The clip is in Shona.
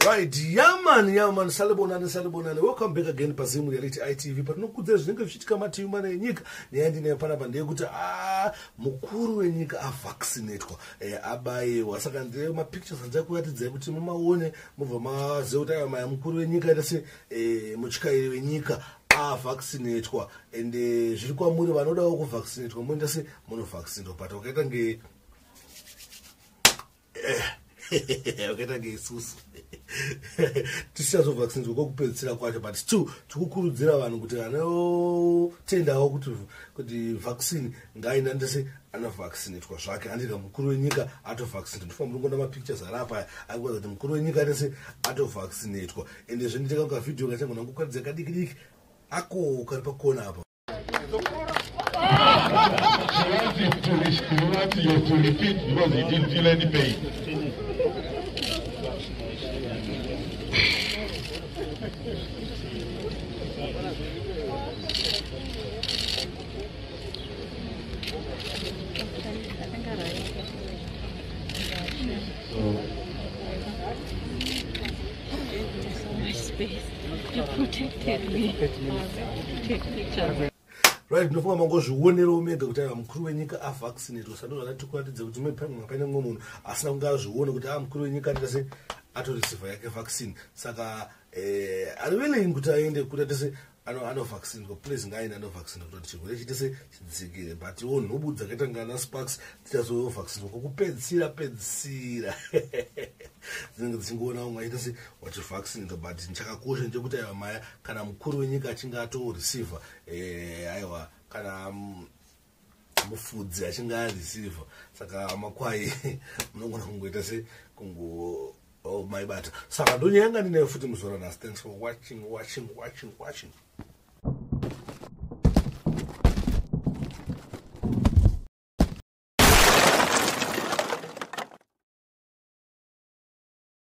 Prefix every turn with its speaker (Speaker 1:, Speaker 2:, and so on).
Speaker 1: Right, yaman, yaman, salibonani, salibonani. Welcome back again paZimu Reality ITV. Patinokudza zvinenge zvichiitika mativi mana enyika. Nyaya ndinayo panapa ndeyekuti mukuru wenyika avaccinatwa, abayiwa. Saka ndiye mapictures andichakuratidzai kuti mumaone mubva maziva kuti aiwa maya mukuru wenyika ita se mutyairi wenyika avaccinatwa. And zviri kwamuri vanodawo kuvaccinatwa moenda se munovaccinatwa, but wakaita nge wakaita ngeisusu tichazovaccinatwa kwokupedzisira kwacho, but still tikukurudzira vanhu kuti vanotendawo kuti vaccine ngaenda ndese anovaccinatwa zvake. Handika mukuru wenyika atovaccinatwa, ndifamba muri kuona mapictures ari apa akuratidza kuti mukuru wenyika ndese atovaccinatwa. Ende zvenditeka kavhidhiyo kachangona kukuratidza kadiki diki ako kari pakona apa.
Speaker 2: She wants him to, he wants you to repeat because he didn't feel any pain. So
Speaker 3: so much space. You protected me. Take pictures.
Speaker 1: Right, ndinofunga mangozvionerawo mega kuti aiwa mukuru wenyika avaccinatwa. Saka ndozvandati kuti paine mumwe munhu asina kunge azvione kuti mukuru wenyika anoita se atoreceiva yake vaccine. Saka ari willing kuti aende kuti atese anovaccinatwa, please ngaaende anovaccinatwa kuti chirwere chiite se chidzikire. But iwo nhubu dzakaita ngana Sparks tichazovaccinatwa kwokupedzisira pedzisira dzinenge dzichingoona umwe achiita se wachivaccinatwa. But chakakosha ndechekuti aiwa maya kana mukuru wenyika achinge atoreceiva, aiwa kana mufudzi achinge areceiva, saka makwai munogona kungoita se kungo maibata. Saka ndonyaya yanga ndinayo futi muzuva ranhasi. Thanks for watching, watching, watching, watching.